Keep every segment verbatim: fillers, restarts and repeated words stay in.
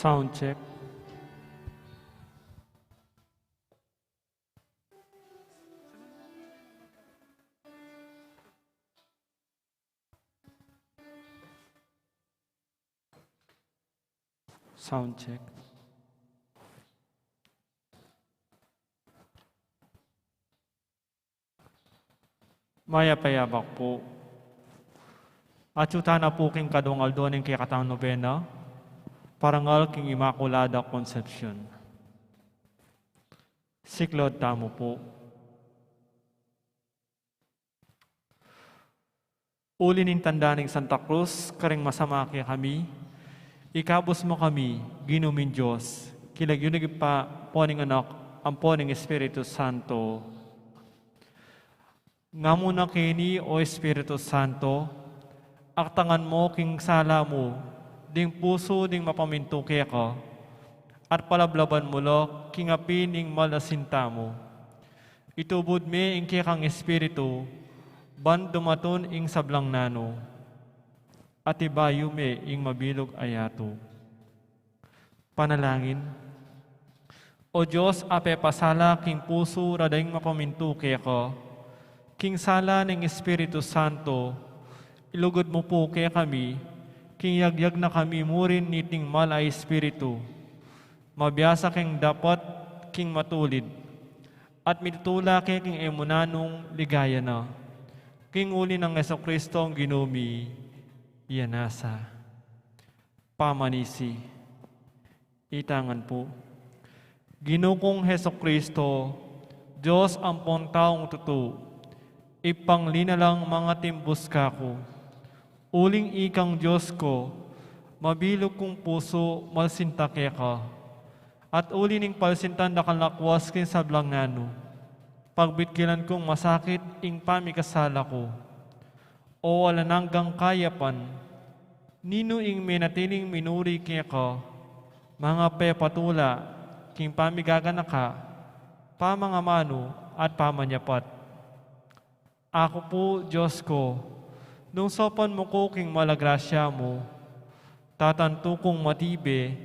Sound check. Sound check. Mayap a yabak pu. Atyu tana pu king kaduang aldo ning kekatang nobena, parangal king Imakulada Concepcion. Siklaud tamu pu. Uli ning tanda ning Santa Cruz karing masama kekami, ikabus mu kami, Ginu ming Dios, king lagyu ning Ibpa, ampo ning Anak, ampo ning Espiritu Santo. Nga mu na keni, O Espiritu Santo, aktangan mu king sala mu ding pusu ding mapamintu keka, at palablaban mu la king api ning mal a sinta mu. Itubud me ing kekang Espiritu, ban dumatun ing sablang nanu, at ibayu me ing mabilug a yatu. Panalangin. O Dios, a pepasala king pusu da ring mapamintu keka, king sala ning Espiritu Santo, ilugud mu pu kekami, king yagyag na kami murin niting mal a espiritu, mabiasa keng dapat king matulid, at mitutula ke king e mu nanung ligaya na. King uli nang Jesucristo, Ginu mi, iya nasa. Pamanisi. Itangan pu. Ginu kung Jesucristo, Dios ampong taung tutu, ipanglinalang mangatimbus kaku. Uling ikang Dios ku, mabilug kung pusu, malsinta keka. At uli ning palsintan dakal lakwas king sablang nanu, pagbitkilan kung masakit ing pamikasala ku. O alang anggang kayapan, ninu ing menatiling minuri keka, mangapepatula king pamigaganaka, pamangamanu at pamanyapat. Aku pu, Dios ku, nung saupan mu ku king mal a grasya mu, tatantu kung matibe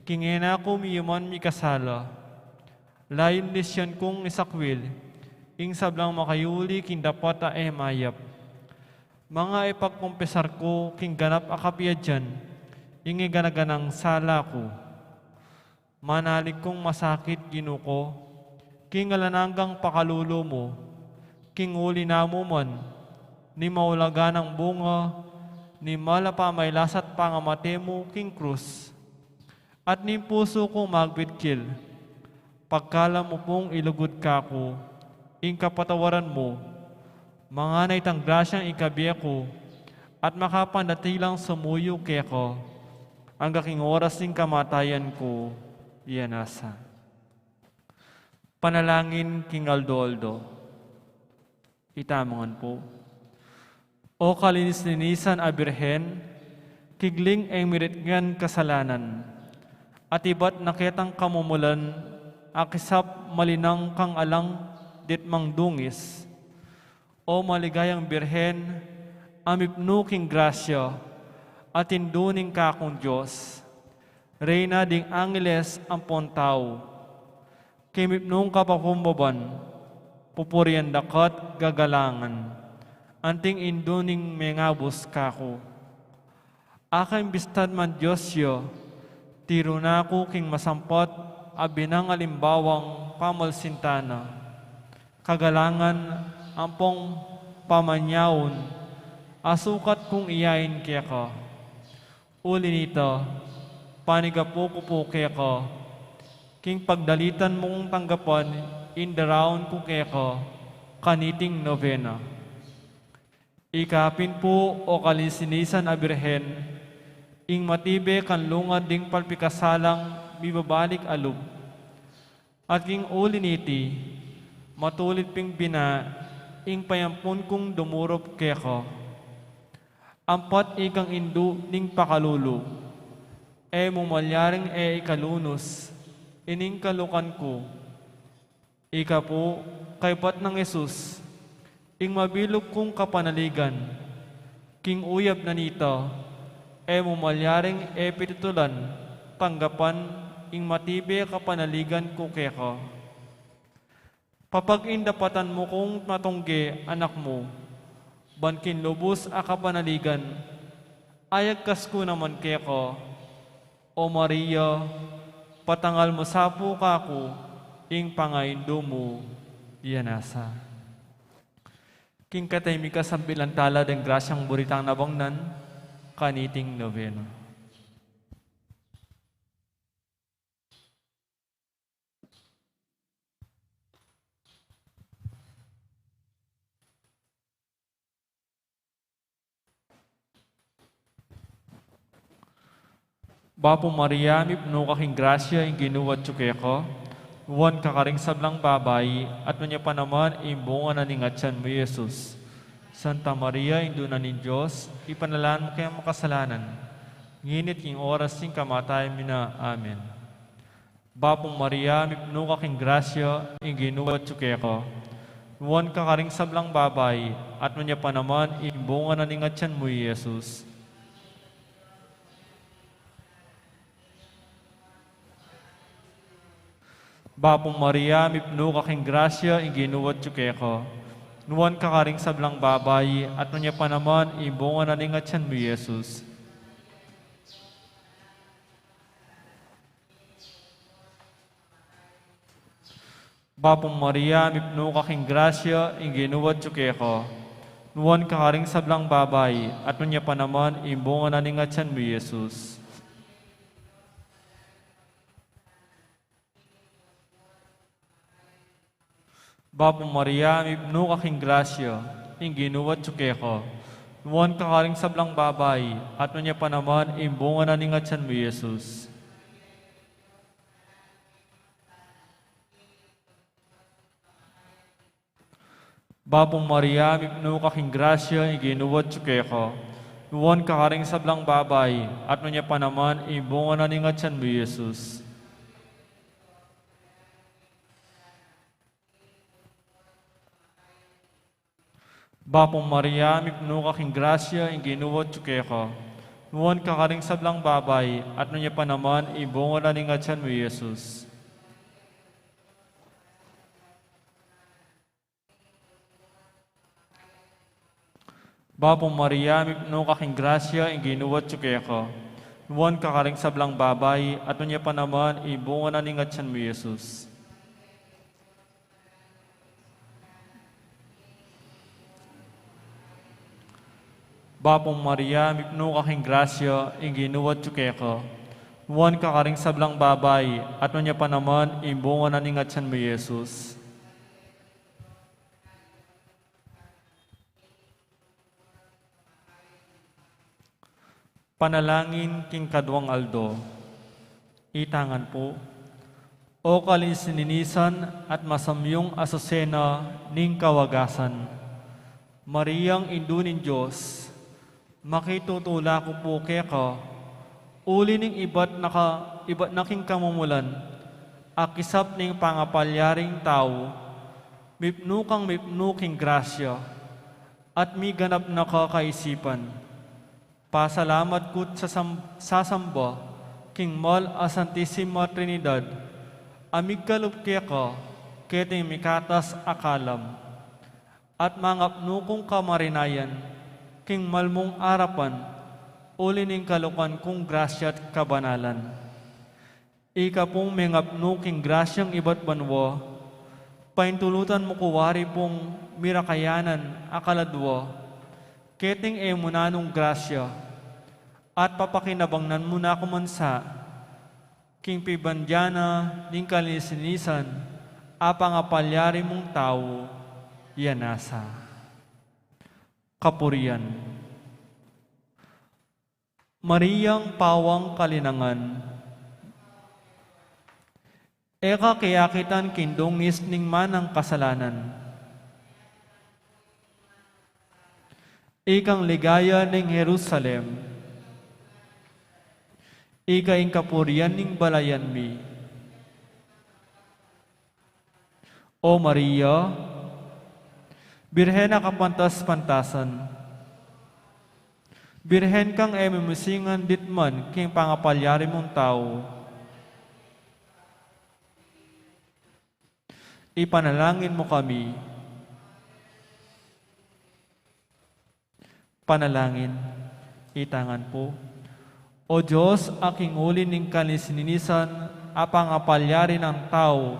king e na ku miyuman mikasala. Layun lisyan kung isakwil ing sablang makayuli king dapat a e mayap. Manga ipagkumpesar ku king ganap a kapiadyan ing e gana-ganang sala ku. Manalig kung masakit, Ginu ku, king alang anggang pakalulu mu, king uli na mu man ning maulagang bunga ning mal a pamailas at pangamate mu king krus. At ning pusu kung magbitkil, pagkalam mu pung ilugud kaku ing kapatawaran mu, mangan na itang grasyang ikabie ku, at makapandatilang sumuyu keka angga king oras ning kamatayan ku, iya nasa. Panalangin king aldo-aldo. Itamu ngan pu. O kalinis-linisan a Birhen, kigling e miritngan kasalanan, at ibat na ketang kamumulan a kisap malinang kang alang ditmang dungis. O maligayang Birhen, a mipnu king grasya, at indu ning kakung Dios, Reyna ding angeles ampon tau, king mipnung kapagpakumbaba, pupurian daka't gagalangan, anting indu ning mengabus kaku. Akang bistad man Dios ya, tiru na ku king masampat a binang alimbawang pamalsinta na, kagalangan ampong pamanyaun, a sukat kung iyain keka. Uli nita, panigapu ku pu keka, king pagdalitan mung tanggapan ing daraun ku keka kaniting nobena. Ikapin pu, o kalinis-linisan a Birhen, ing matibe kang lungad ding palpikasalang mibabalik a lub. At king uli niti, matulid ping bina ing payampun kung dumurup keka. Ampat ikang indu ning pakalulu, e mu malyaring e ikalunus ining kalukan ku. Ika pu, kaybat nang Jesus, ing mabilug kung kapanaligan, king uyab na nita, e mu malyaring e pitutulan tanggapan ing matibe a kapanaligan ku keka. Papagindapatan mu kung matungge anak mu, ban king lubus a kapanaligan, ayagkas ku naman keka. O Maria, patangal mu sa pu kaku ing pangaindu mu. Ing kata ing mikasambilan tala deng grasyang buritang nabangnan kaniting nobena. Bapu Maria, mipnu ka king grasya, ing Ginu atyu keka. Nuan ka karing sablang babai, at nuan ya pa naman ing bunga na ning atyan mu, i Jesus. Santa Maria, Indu na ning Dios, ipanalangin mu kaming makasalanan, ngeni at king oras ning kamatayan mi na. Amen. Bapu Maria, mipnu ka king grasya, ing Ginu atyu keka. Nuan ka karing sablang babai, at nuan ya pa naman ing bunga na ning atyan mu, i Jesus. Bapu Maria, mipnu ka king grasya, ing Ginu atyu keka. Nuan ka karing sablang babai, at nuan ya pa naman ing bunga na ning atyan mu, i Jesus. Bapu Maria, mipnu ka king grasya, ing Ginu atyu keka. Nuan ka karing sablang babai, at nuan ya pa naman ing bunga na ning atyan mu, i Jesus. Bapu Maria, mipnu ka king grasya, ing Ginu atyu keka. Nuan ka karing sablang babai, at nuan ya pa naman ing bunga na ning atyan mu, i Jesus. Bapu Maria, mipnu ka king grasya, ing Ginu atyu keka. Nuan ka karing sablang babai, at nuan ya pa naman ing bunga na ning atyan mu, i Jesus. Bapu Maria, mipnu ka king grasya, ing Ginu atyu keka. Nuan ka karing sablang babai, at nuan ya pa naman ing bunga na ning atyan mu, i Jesus. Bapu Maria, mipnu ka king grasya, ing Ginu atyu keka. Nuan ka karing sablang babai, at nuan ya pa naman ing bunga na ning atyan mu, i Jesus. Bapu Maria, mipnu ka king grasya, ing Ginu atyu keka. Nuan ka karing sablang babai, at nuan ya pa naman ing bunga na ning atyan mu, i Jesus. Panalangin king kaduang aldo. Itangan pu. O kalininisan at masamyung Asusena ning kawagasan, Mariang Indu ning Dios, makitutula ku pu keka, uli ning ibat na ka, ibat na king kamumulan, akisap ning pangapalyaring tau, mipnu kang mipnu king grasya, at miganap na ka kaisipan. Pasalamat ku't sasam-, sasamba king mal a Santisima Trinidad, a migkalup keka, keting mikatas a kalam. At mangapnu kung kamarinayan, king mal mung arapan, uli ning kalukan kung grasya't kabanalan. Ika pung mengapnu king grasyang ibat banua, paintulutan mu ku wari pung mirakayanan a kaladua, keting e mu nanung grasya, at papakinabangnan mu na ku man sa, king pibandian na ning kalininisan, a pangapalyari mung tau, ing nasa. Kapurian. Mariang pawang kalinangan. E ka kiyakitan king dungis ning manang kasalanan. Ikang ligaya ning Jerusalem. Ika ing kapurian ning balayan mi. O Maria, Birhen a kapantas-pantasan, Birhen kang e mimusingan ditman king pangapalyari mung tau. Ipanalangin mu kami. Panalangin, itangan pu. O Dios, a king uli ning kalinis-linisan a pangapalyari nang tau,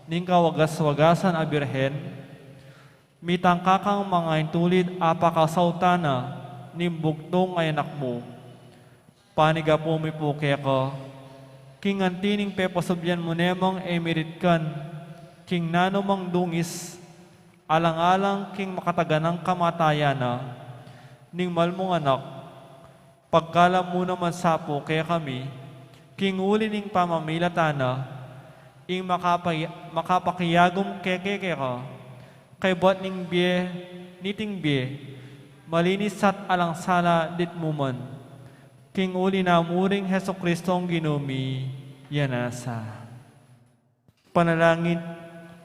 ning kawagas-wagasan a Birhen, mitangka kang mangaintulid a pakasautana ning bugtung a Anak mu. Panigapu mi pu keka, king anti ning pepasublian mu ne mang e miritkan king nanumang dungis, alang-alang king makataganang kamatayan na ning mal mung Anak, pagkalam mu naman sa pu kekami, king uli ning pamamilatan na, ing makapay-, makapakiagum keke keka, kaybat ning bie, niting bie, malinis at alang sala ditmu man. King uli na mu ring Jesucristong Ginu mi, ya nasa. Panalangin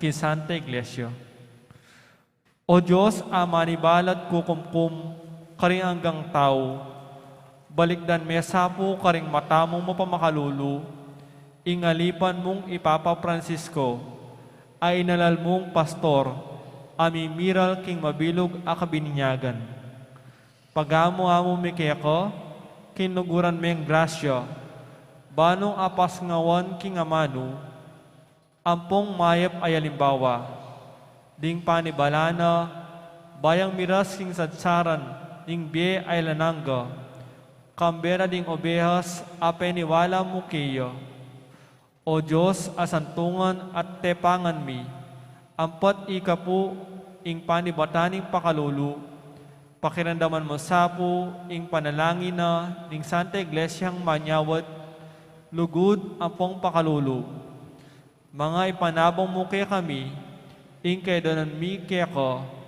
king Santa Iglesia. O Dios, a manibalat kukumkum karing anggang tau, balikdan me sa pu karing mata mung mapamakalulu, ing alipan mung i Papa Francisco, a inalal mung pastor, a mimiral king mabilug a kabinyagan. Pagamu-amu mi keka, king luguran meng grasya, ba nung apasngawan king amanu, ampong mayap a alimbawa, ding panibala na, ba yang miras king sadsaran ning bie a alang angga, kambe na ding obehas a peniwala mu keya. O Dios, a santungan at tepangan mi, ampat ika pu ing panibatan ning pakalulu, pakiramdaman mu sa pu ing panalangin na ning Santa Iglesiang manyawad, lugud ampong pakalulu. Manga ipanabang mu kekami, ing kayadwanan mi keka,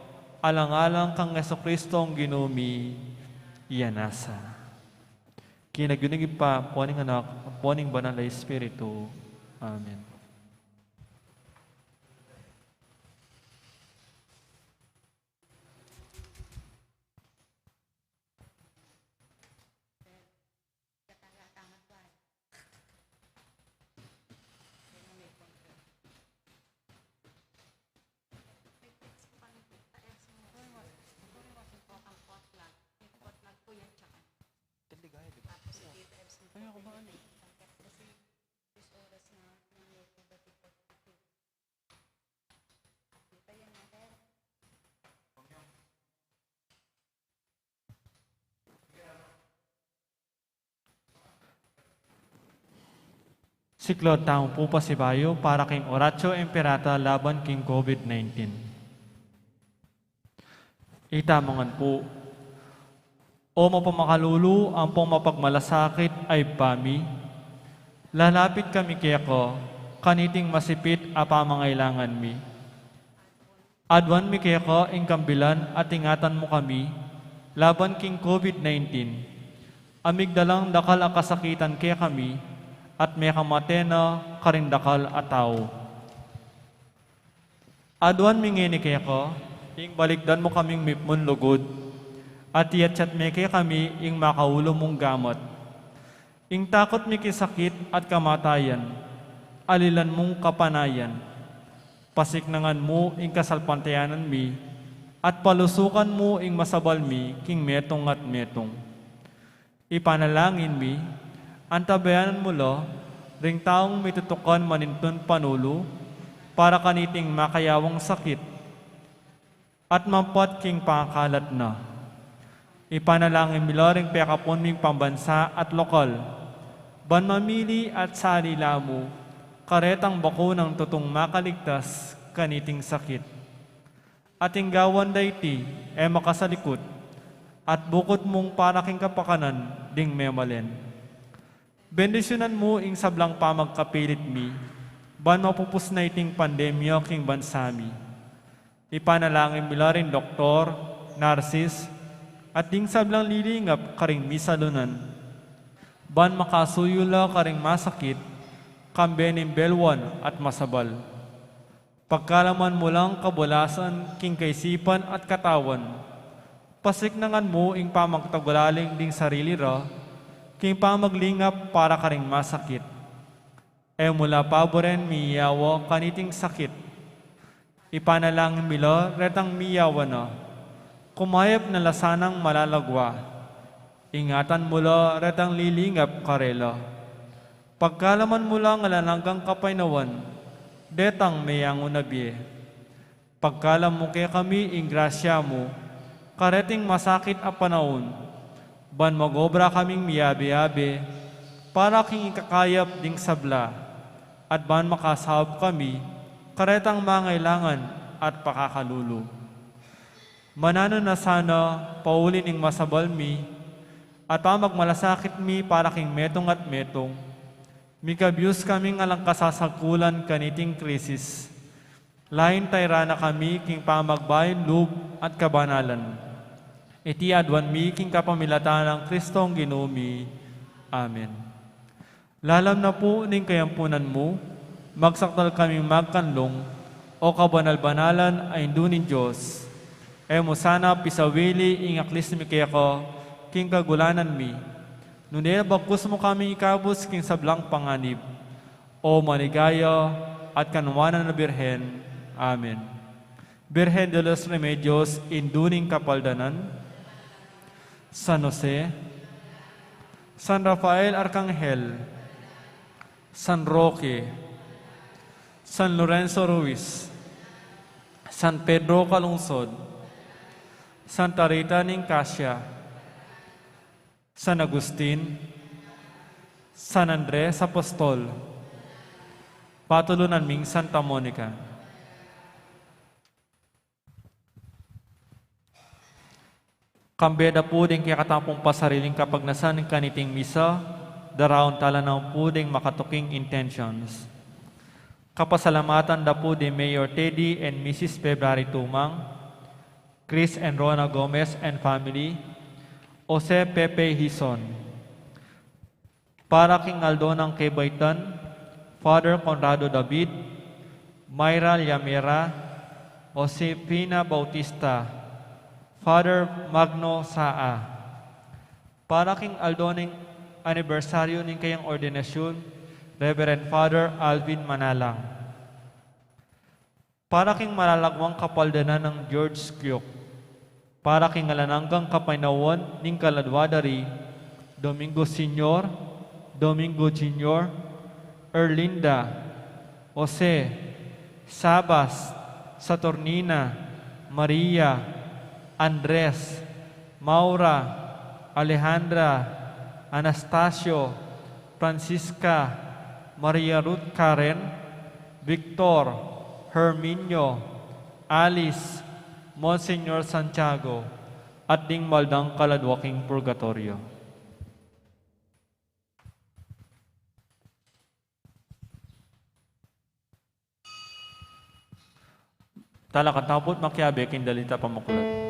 alang-alang kang Jesucristong Ginu mi, ya nasa. King lagyu ning Ibpa, ampo ning Anak, ampo ning Banal a Espiritu. Amen. Siklaud tamu pu pasibayu para king Oratio Imperata laban king COVID nineteen. Itamu ngan pu. O mapamakalulu ampong mapagmalasakit a Ibpa mi, lalapit kami keka, kaniting masipit a pamangailangan mi. Aduan mi keka ing kambilan at ingatan mu kami laban king COVID nineteen, a migdalang dakal a kasakitan kekami at mekamate na karing dakal a tau. Aduan mi ngeni keka, ing balikdan mu kaming mipmun lugud, at iyatyat me kekami ing makaulu mung gamat. Ing takut mi king sakit at kamatayan, alilan mung kapanayan. Pasiknangan mu ing kasalpantayanan mi, at palusukan mu ing masabal mi king metung at metung. Ipanalangin mi, antabayanan mu la ring taung mitutukan manintun panulu para kaniting makayawang sakit, at mampat king pangakalat na. Ipanalangin mi la ring pekapun ming pambansa at lokal, ban mamili at sali la mu karetang bakunang tutung makaligtas kaniting sakit. At ing gawan da iti e makasalikut, at bukut mung para king kapakanan ding memalen. Bendisyunan mu ing sablang pamagkapilit mi, ban mapupus na iting pandemya king bansa mi. Ipanalangin mi la ring doktor, narsis, at ding sablang lilingap karing misalunan, ban makasuyu la karing masakit, kambe ning belwan at masabal. Pagkalaman mu lang kabulasan king kaisipan at katawan, Pasiknangan mu ing pamagtagulaling ding sarili ra, king pamaglingap para karing masakit. E mu la paburen miyawa kaniting sakit. Ipanalangin mi la retang miyawa na. Kumayap na la sanang malalagwa. Ingatan mu la retang lilingap karela. Pagkaluban mu la ing alang anggang kapaynawan, detang meyangu na bie. Pagkalub mu kekami ing grasya mu, kareting masakit a panaun, ban mag-obra kaming miyabe-yabe, para king ikakayap ding sabla, at ban makasaup kami, karetang mangailangan at pakakalulu. Mananu na sana, pauli ning masabal mi, at pamagmalasakit mi para king metung at metung, mikabus kaming alang kasasagkulan kaniting krisis, lain tayra na kami king pamagbayung lub at kabanalan. Iti aduan mi king kapamilatan nang Kristong Ginu mi. Amen. Lalam na pu ning kayampunan mu, magsakdal kaming magkanlung, o kabanal-banalan a Indu ning Dios. E mu sana pisawili ing aklis mi keka king kagulanan mi, nune bagkus mu kaming ikabus king sablang panganib. O maligaya at kanuanan a Birhen. Amen. Birhen de los Remedios, Indu ning Kapaldanan, San Jose, San Rafael Arkanghel, San Roque, San Lorenzo Ruiz, San Pedro Calungsod, Santa Rita ning Cascia, San Agustin, San Andres Apostol, patulunan ming Santa Monica. Kambe da pu ding kekatamung pasariling kapagnasan kaniting misa, daraun tala na pu ding makatuking intentions. Kapasalamatan da pu di Mayor Teddy and Missus February Tumang, Chris and Rona Gomez and family, Jose Pepe Hizon. Para king aldo nang kebaitan, Father Conrado David, Myra Llamera, Josefina Bautista, Father Magno Saa. Para king aldo ning anibersaryu ning kayang ordinasyun, Reverend Father Alvin Manalang. Para king malalagwang kapaldanan nang George Kyuk. Para king alang anggang kapaynawan ning kaladwa da ri, Domingo Senior, Domingo Junior, Erlinda, Jose, Sabas, Saturnina, Maria, Andres, Maura, Alejandra, Anastasio, Francisca, Maria Ruth Karen, Victor, Herminio, Alice, Monsignor Santiago, at ding maldang kaladwa king purgatoryo. Talakad tamu pu't makiabe king dalit a pamuklat.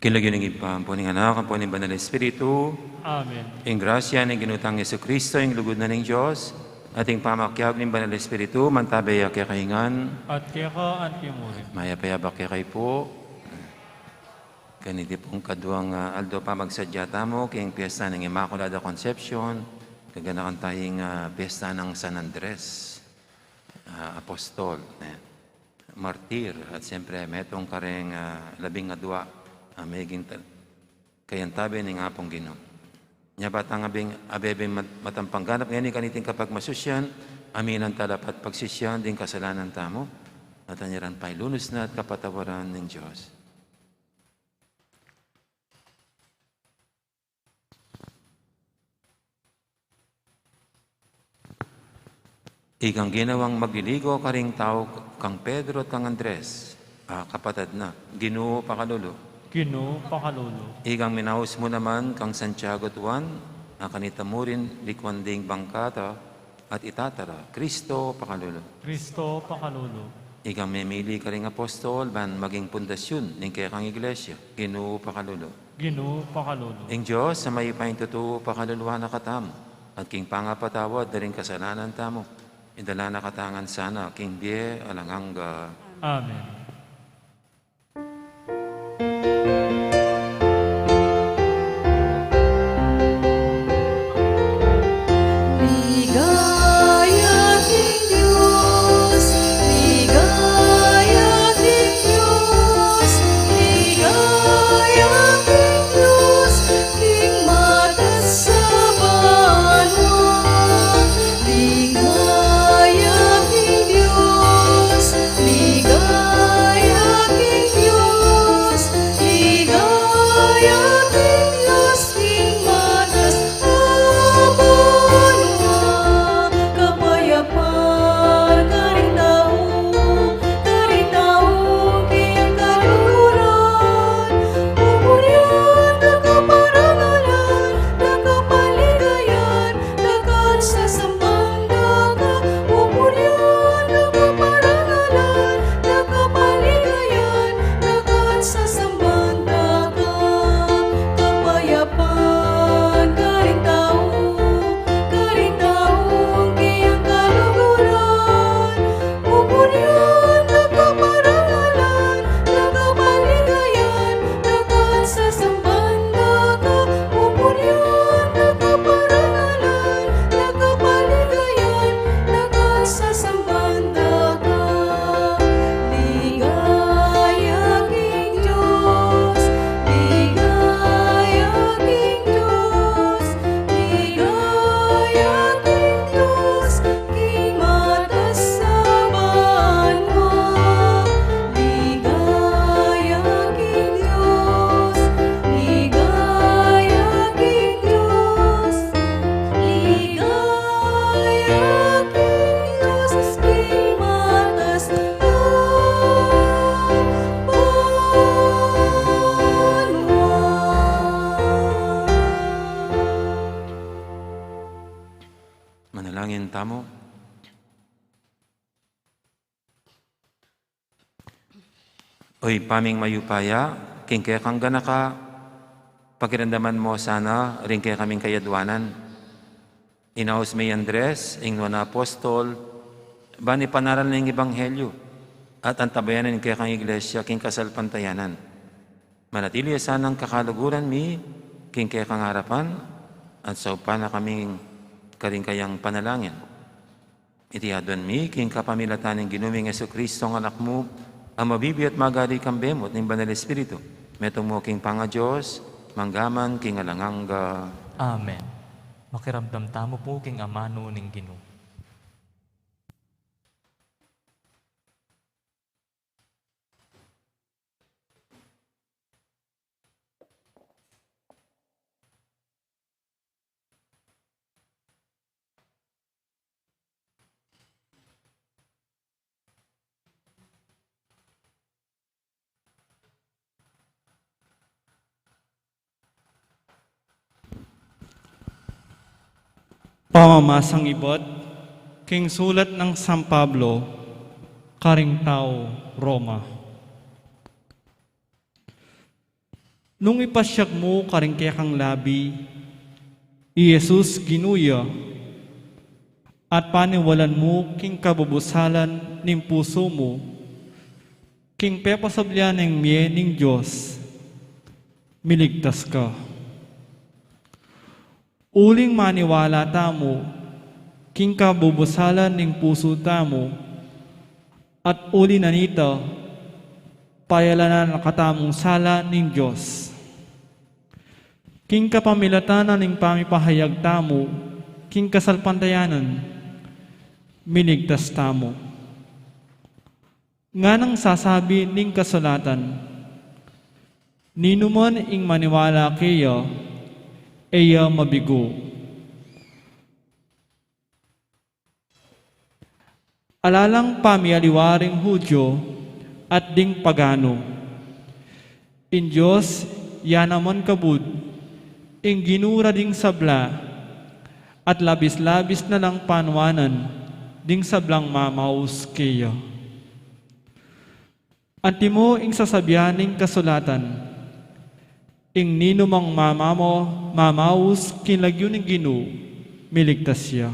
King lagyu ning Ibpa, ampo ning Anak, ampo ning Banal Espiritu. Amen. Ing grasya ning Ginu tang Jesucristo, ing lugud na ning Dios, at ing pamakiabe ning Banal Espiritu, mantabe ya kekayu ngan. At keka anti mu rin. Mayap a abak kekayu pu. Kaniti pung kaduang, ah, aldo pamagsadya tamu king piyesta ning Inmaculada Concepcion, kaganakan taya ing, ah, piyesta nang San Andres, ah, apostol, ne, martir, at siyempre metung kareng, ah, labing adua, ah, meging ta-, kayantabe ning Apung Ginu. Nya ba tang abing, abebing mat-, matampang ganap ngeni kaniting kapagmasusyan, aminan tala pa't pagsisyan ding kasalanan tamu, at anyaran pang lunus na at kapatawaran ning Dios. Ikang ginawang magliligo karing tau kang Pedro at kang Andres, a kapatad na, Ginu pakalulu. Ginu pakalulu. Ikang minaus mu naman kang Santiago at Juan, a kanita mu rin likuan ding bangkata, at itatara, Kristo pakalulu. Kristo pakalulu. Ikang memili karing apostol ban maging pundasyun ning kekang iglesia, Ginu pakalulu. Ginu pakalulu. Ing Dios a mayupayang tutu pakaluluan na katamu, at king pangapatawad da ring kasalanan tamu, idala na katamu ngan sana king bie alang angga. Amen. Ligaya king Dios, ligaya king Dios, ligaya king Dios, king matas a banua. Ligaya king Dios, ligaya king Dios, ligaya king Dios, king matas a banua. Kapayapan karing tau, karing tau king kaluguran. Pupurian da ka, parangalan da ka, paligayan da ka, sasamban da ka. Pupurian da ka, parangalan da ka, paligayan da ka, sasamban da ka. Kapayapan karing tau, karing tau king kaluguran. Pupurian da ka, parangalan da ka, paligayan da ka, sasamban da ka. Pupurian da ka, parangalan da ka, paligayan da ka, sasamban da ka. Ligaya king Dios, ligaya king Dios, ligaya king Dios, king matas a banua. Ligaya king Dios, ligaya king Dios, ligaya king Dios, king matas a banua. Manalangin tamu. O Ibpa ming mayupaya, king kekang ganaka, pakiramdaman mu sana ring kekaming kayadwanan. Inaus me i Andres, ing nuan a apostol, ban ipanaral na ing ebanghelyu, at antabayanan ing kekang iglesia king kasalpantayanan. Manatili ya sanang kakaluguran mi king kekang arapan, at saupan na kami karing kayang panalangin. Iti aduan mi king kapamilatan ning Ginu ming Jesucristo, a Anak mu, a mabibie at magari kambe mu at ning Banal Espiritu, metung mu king pangaDios, mangga man king alang angga. Amen. Makiramdam tamu pu king amanu ning Ginu. Pamamasang ibat king sulat nang San Pablo karing tau Roma. Nung ipasyag mu karing kekang labi i Jesus Ginu ya, at paniwalan mu king kabubusalan ning pusu mu king pepasubli neng mie ning Dios, miligtas ka. Uling maniwala tamu king kabubusalan ning pusu tamu, at uli na nita, payalanan na katamung sala ning Dios. King kapamilatan na ning pamipahayag tamu king kasalpantayanan, miligtas tamu. Nganang sasabi ning kasulatan, "Ninuman ing maniwala keya, e ya mabigu." Ala lang pamialiwa ring Judio at ding pagano. Ing Dios ya naman kabud, ing Ginu ra ding sabla, at labis-labis na lang panuanan ding sablang mamaus keya. Antimo ing sasabian ning kasulatan, "Ing ninumang mamamo-, mamaus king lagyu ning Ginu, miligtas ya."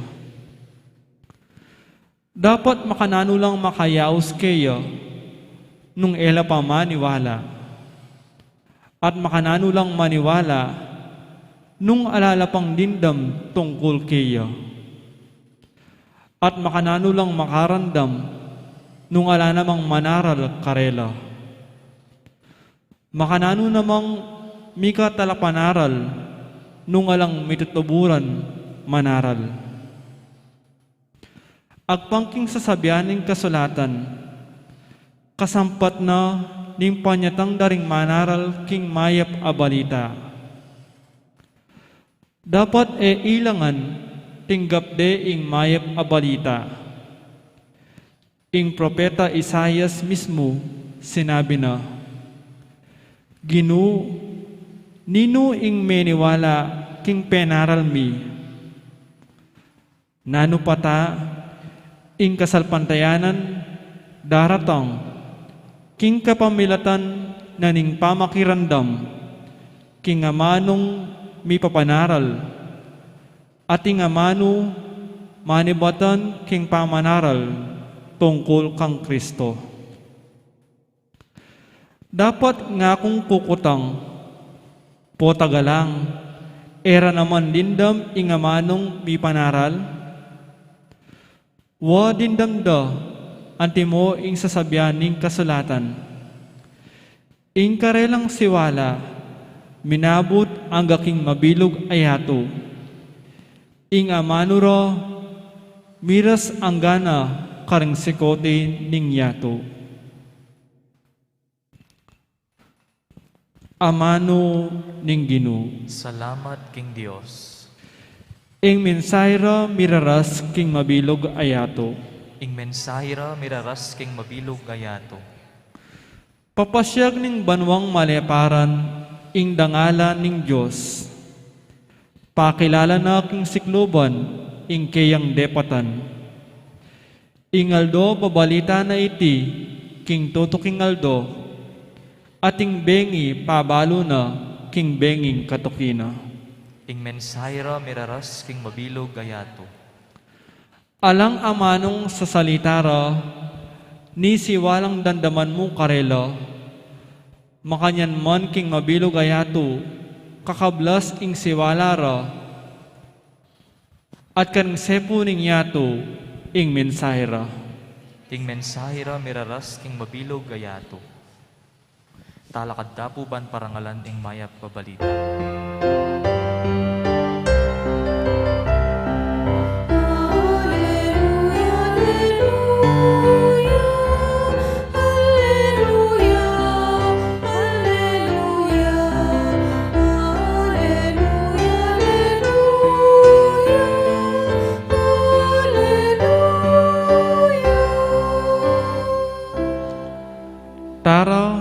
Dapat makananu lang makayaus keya nung e la pa maniwala, at makananu lang maniwala nung ala la pang dimdam tungkul keya, at makananu lang makaramdam nung ala namang manaral karela, makananu namang mika talapanaral nung alang mitutuburan manaral. Agpang king sasabian ning kasulatan, kasampat na ning panyatang da ring manaral king mayap a balita. Dapat e ilangan tinggap de ing mayap a balita. Ing propeta Isaias mismu sinabi na, "Ginu, ninu ing meniwala king penaral mi?" Nanu pa ta, ing kasalpantayanan daratang king kapamilatan na ning pamakiramdam king amanung mipapanaral, at ing amanu manibatan king pamanaral tungkul kang Kristo. Dapat ngakung kukutang, potagalang, e ra naman dimdam ing amanung mipanaral? Wa, dimdam da, antimo ing sasabian ning kasulatan. Ing karelang siwala minabut angga king mabilug a yatu. Ing amanu ra miras angga na karing sikut ning yatu. Amanu ning Ginu. Salamat king Dios. Ing mensahe ra miraras king mabilug a yatu. Ing mensahe ra miraras king mabilug a yatu. Papasyag ning banuang maleparan ing dangalan ning Dios. Pakilala na king sikluban ing keyang depatan. Ing aldo babalita na iti king tutuking aldo, at ing bengi pabalu na king benging katuki na. Ing mensahe ra miraras king mabilug a yatu. Alang amanung sasalita ra, ni siwalang damdaman mu karela, makanyan man king mabilug a yatu, kakablas ing siwala ra, at karing sepu ning yatu ing mensahe ra. Ing mensahe ra miraras king mabilug a yatu. Talakad ta pu ban parangalan ing mayap a balita. Tara,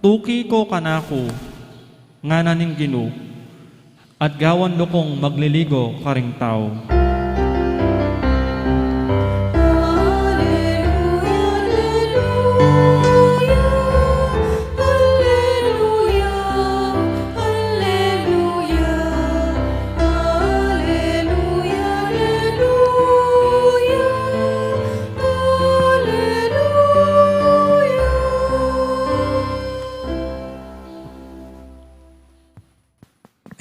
tuki ko kanaku, ngana ning Ginu, at gawan da kung magliligo karing tau.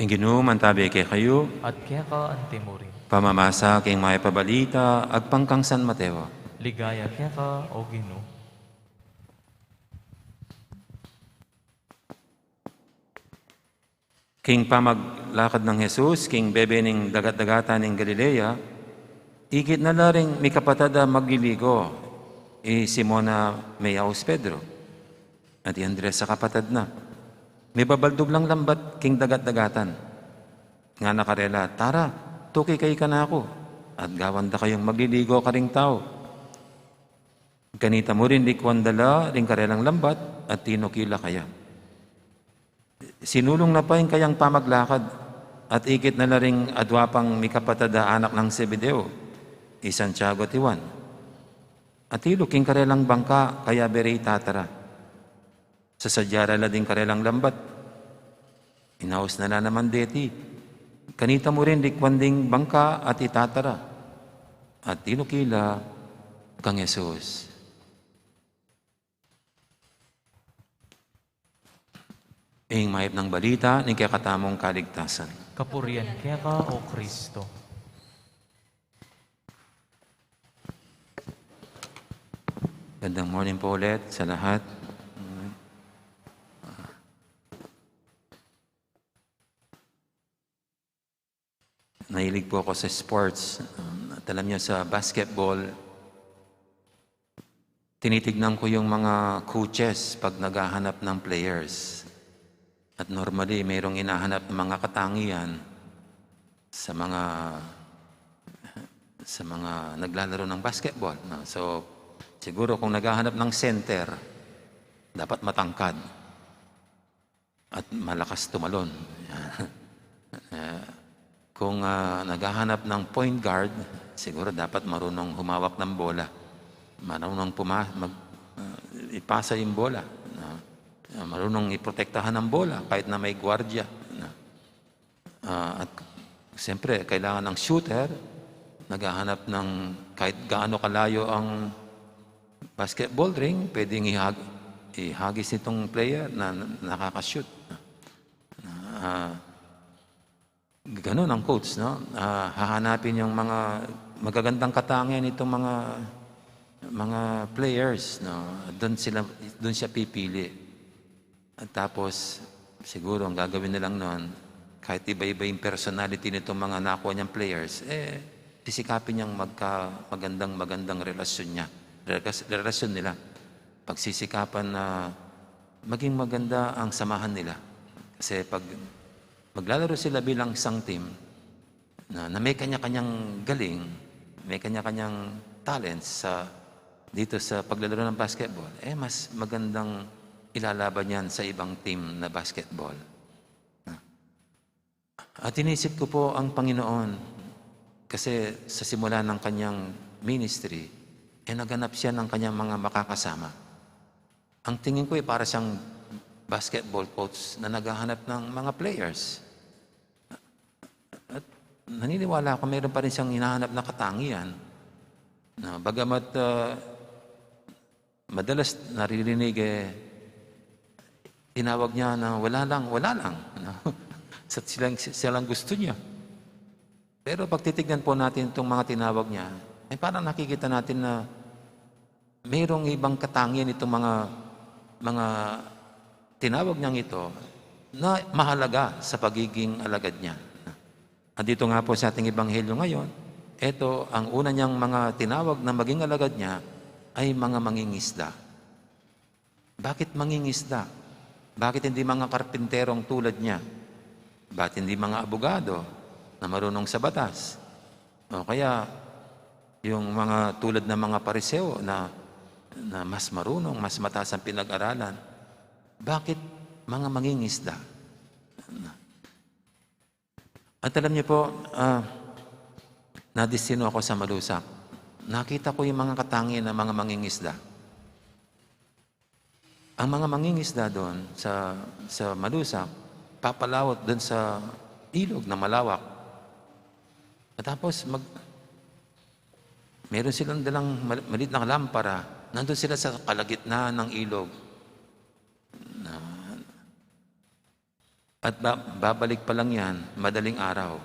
Ginu, mantabi kekayu. At keka antimurin. Pamamasa king mayap a balita agpang kang San Mateo. Ligaya keka, O Ginu. King pamaglakad nang Jesus king bebe ning dagat-dagatan ning Galilea, ikit na la ring mikapatad a magliligo, i Simon a meyaus Pedro, at i Andres a kapatad na. Mibabaldug lang lambat king dagat-dagatan. Ngana karela, "Tara, tuki kayu kanaku, at gawan da kayung magliligo karing tau." Kanita mu rin, likwan da la ring karelang lambat, at tinuki la kaya. Sinulung na pa ing kayang pamaglakad, at ikit na la ring adua pang mikapatad a anak nang Zebedeo, i Santiago at i Juan. Atilu king karelang bangka, kayabe re itatara. Sasadya ra la ding karelang lambat. Inaus na la naman deti. Kanita mu rin, likwan ding bangka at itatara, at tinuki la kang Jesus. Ing mayap nang balita ning kekatamung kaligtasan. Kapurian keka, O Kristo. Gandang morning po ulit sa lahat. Nahilig po ako sa sports. Um, at alam niyo, sa basketball, tinitignan ko yung mga coaches pag naghahanap ng players. At normally, mayroong hinahanap ng mga katangian sa mga, sa mga naglalaro ng basketball, no? So, siguro kung naghahanap ng center, dapat matangkad at malakas tumalon. Ah, kung, ah, naghahanap ng point guard, siguro dapat marunong humawak ng bola. Marunong puma-, mag-, ah, ipasa yung bola, no? Ah, marunong iprotektahan ng bola kahit na may gwardiya, no? Ah, at siyempre, kailangan ng shooter, naghahanap ng kahit gaano kalayo ang basketball ring, pwedeng ihag-, ihagis nitong player na, na nakakashoot. Ah, ganun ang coach, no? Ah, hahanapin yung mga magagandang katangian nitong mga, mga players, no? Doon sila, doon siya pipili. At tapos, siguro ang gagawin na lang nun, kahit iba-iba yung personality nitong mga nakuha niyang players, eh, sisikapin niyang magka-, magandang, magandang relasyon niya. Relas-, relasyon nila. Pagsisikapan na maging maganda ang samahan nila. Kasi pag maglalaro sila bilang isang team, na, na may kanya-kanyang galing, may kanya-kanyang talents sa, dito sa paglalaro ng basketball, eh, mas magandang ilalaban yan sa ibang team na basketball. At inisip ko po ang Panginoon, kasi sa simula ng kanyang ministry, eh, naghanap siya ng kanyang mga makakasama. Ang tingin ko, eh, para siyang basketball coach na naghahanap ng mga players. At naniniwala ako, mayroon pa rin siyang hinahanap na katangian. Na, bagamat, ah, madalas naririnig, eh, tinawag niya na wala lang, wala lang, no? Sa silang, silang gusto niya. Pero pag titignan po natin itong mga tinawag niya, eh, parang nakikita natin na mayroong ibang katangian itong mga, mga tinawag niyang ito na mahalaga sa pagiging alagad niya. At dito nga po sa ating ebanghelyo ngayon, eto, ang una niyang mga tinawag na maging alagad niya ay mga mangingisda. Bakit mangingisda? Bakit hindi mga karpinterong tulad niya? Bakit hindi mga abogado na marunong sa batas? O kaya, yung mga tulad ng mga Pariseo na, na mas marunong, mas mataas ang pinag-aralan? Bakit mga mangingisda? At alam niyo po, ah, nadistino ako sa Malusak. Nakita ko yung mga katangian ng mga mangingisda. Ang mga mangingisda doon sa, sa Malusak, papalaot doon sa ilog na malawak. At tapos, mag-, meron silang dalang mal-, maliit na lampara. Nandun sila sa kalagitnaan ng ilog. Na, At ba-, babalik pa lang yan, madaling araw.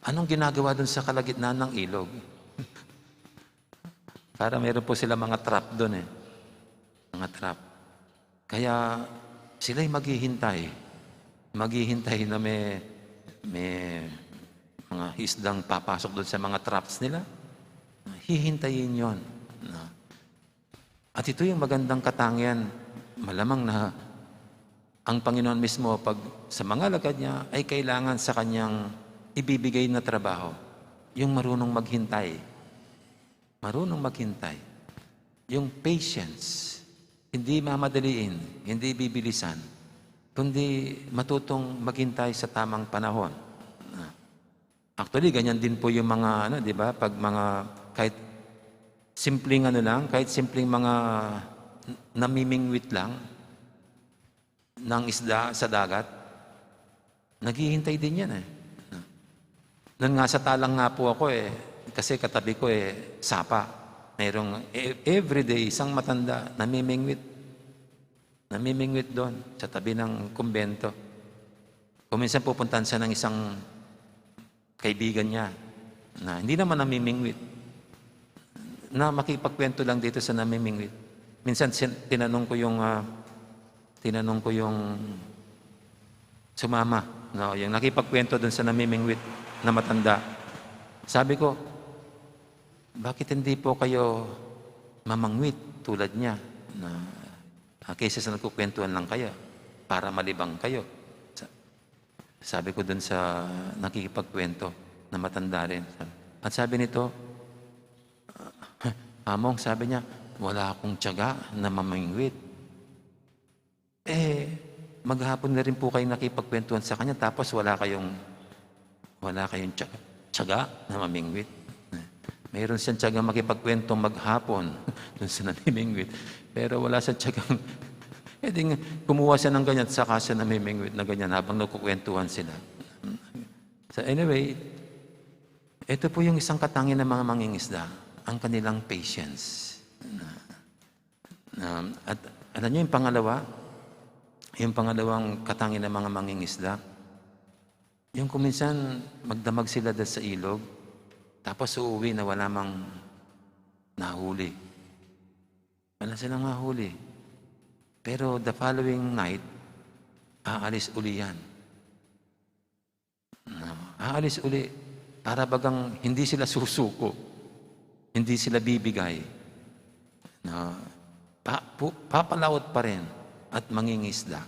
Anong ginagawa dun sa kalagitnaan ng ilog? Para meron po sila mga trap dun eh. Mga trap. Kaya sila'y maghihintay. Maghihintay na may, may mga isdang papasok dun sa mga traps nila. Hihintayin yon. No? At ito yung magandang katangian. Malamang na ang Panginoon mismo, pag sa mga alagad niya, ay kailangan sa kanyang ibibigay na trabaho, yung marunong maghintay. Marunong maghintay. Yung patience. Hindi mamadaliin, hindi bibilisan, kundi matutong maghintay sa tamang panahon. Ah. Actually, ganyan din po yung mga, ano, di ba? Pag mga, kahit simpleng ano lang, kahit simpleng mga n-, namimingwit lang ng isda sa dagat, naghihintay din yan eh. Noon nga sa talang nga po ako eh, kasi katabi ko eh, sapa. Merong e-, everyday, isang matanda, namimingwit. Namimingwit doon, sa tabi ng kumbento. Kung minsan pupuntahan siya ng isang kaibigan niya na hindi naman namimingwit, na makipagkwento lang dito sa namimingwit. Minsan sin-, tinanong ko yung, ah, tinanong ko yung sumama, no, yung nakipagkwento dun sa namimingwit na matanda. Sabi ko, "Bakit hindi po kayo mamangwit tulad niya? Na, ah, kaysa sa nagkukwentuhan lang kayo, para malibang kayo." Sa-, sabi ko dun sa nakikipagkwento na matanda rin. At sabi nito, "Among," sabi niya, "wala akong tiyaga na mamingwit." Eh, maghapon na rin po kayo nakipagkwentuhan sa kanya, tapos wala kayong, wala kayong tiyaga, tiyaga na mamingwit. Mayroon siyang tiyaga makipagkwento maghapon dun sa namimingwit. Pero wala siyang tiyagang, eh, di nga, kumuha siya ng ganyan, saka siya namimingwit na ganyan habang nagkukwentuhan sila. So anyway, ito po yung isang katangian ng mga mangingisda, ang kanilang patience. Na, at alam niyo yung pangalawa, yung pangalawang katangian ng mga mangingisda, yung kung minsan magdamag sila dyan sa ilog, tapos uuwi na wala mang nahuli. Wala silang mahuli. Pero the following night, aalis uli yan. No? Aalis uli. Para bagang hindi sila susuko. Hindi sila bibigay. No? Pa-, pu-, papalaot pa rin at mangingisda.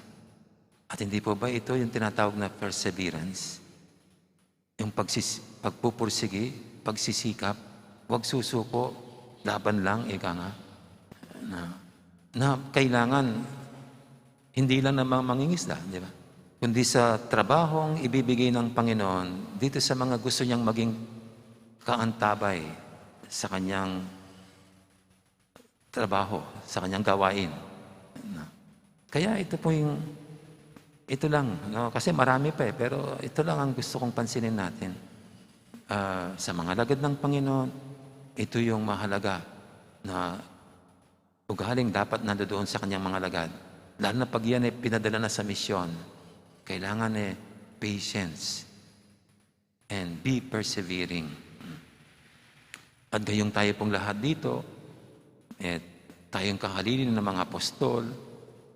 At hindi po ba ito yung tinatawag na perseverance? Yung pagsis-, pagpupursigi, pagsisikap, wag susuko, laban lang, ika nga. Na, na kailangan, hindi lang na mga mangingisda, di ba? Kundi sa trabahong ibibigay ng Panginoon dito sa mga gusto niyang maging kaantabay sa kanyang trabaho, sa kanyang gawain. Na, kaya ito po yung, ito lang, no? Kasi marami pa eh, pero ito lang ang gusto kong pansinin natin. Ah, sa mga alagad ng Panginoon, ito yung mahalaga na ugaling dapat nandoon sa kanyang mga alagad. Lalo na pag yan eh, pinadala na sa misyon. Kailangan eh, patience. And be persevering. At gayong tayo pong lahat dito, eh, tayong kahalili ng mga apostol,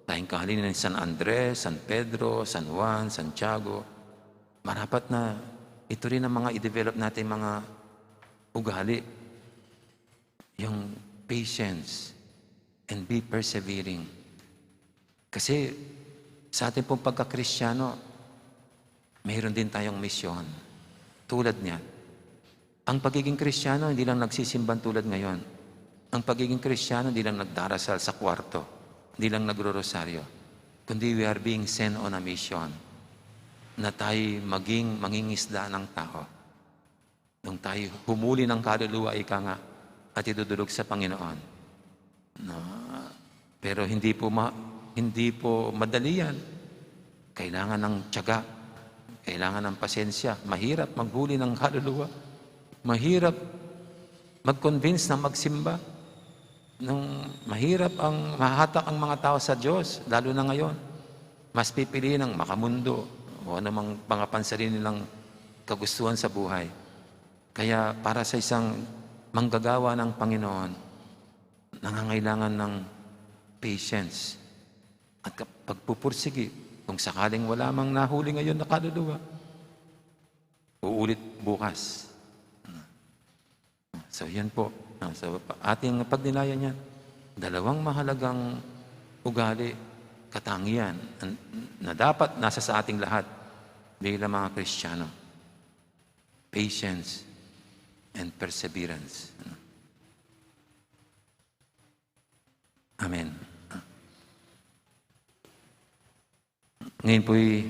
tayong kahalili ng San Andres, San Pedro, San Juan, Santiago, marapat na ito rin ang mga i-develop natin mga ugali. Yung patience and be persevering. Kasi sa ating pong pagka-Kristiyano, mayroon din tayong misyon. Tulad niya, ang pagiging Kristiyano, hindi lang nagsisimbang tulad ngayon. Ang pagiging Kristiyano, hindi lang nagdarasal sa kwarto, hindi lang nagro-rosaryo, kundi we are being sent on a mission na tayo maging mangingisda ng tao. Nung tayo humuli ng kaluluwa, ika nga, at idudulog sa Panginoon. No? Pero hindi po ma-, hindi po madali yan. Kailangan ng tiyaga. Kailangan ng pasensya. Mahirap maghuli ng kaluluwa. Mahirap mag-convince na magsimba. Nung mahirap ang mahatak ang mga tao sa Diyos, lalo na ngayon. Mas pipiliin ang makamundo o anumang pangapansarili nilang kagustuhan sa buhay. Kaya para sa isang manggagawa ng Panginoon, nangangailangan ng patience at kap-, pagpupursigi kung sakaling wala mang nahuli ngayon na kaluluwa. Uulit bukas. So, yan po. Ah, so, pa-, ating pagnilayan yan. Dalawang mahalagang ugali, katangian, an-, na dapat nasa sa ating lahat bilang mga Kristiyano. Patience and perseverance. Amen. Ngayon po'y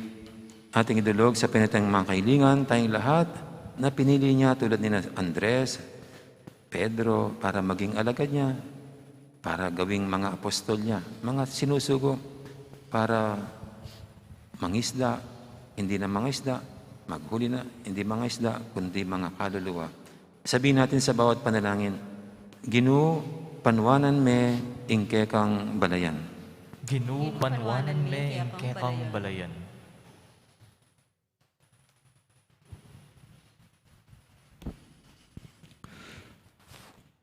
ating idulog sa pinatang mga kailingan, tayong lahat na pinili niya tulad ni Andres, Pedro, para maging alagad niya, para gawing mga apostol niya, mga sinusugo para mangisda, hindi na mangisda, maghuli na, hindi mangisda, kundi mga kaluluwa. Sabihin natin sa bawat panalangin, "Ginu, panwanan me ing kekang balayan." Ginu, panwanan me ing kekang balayan.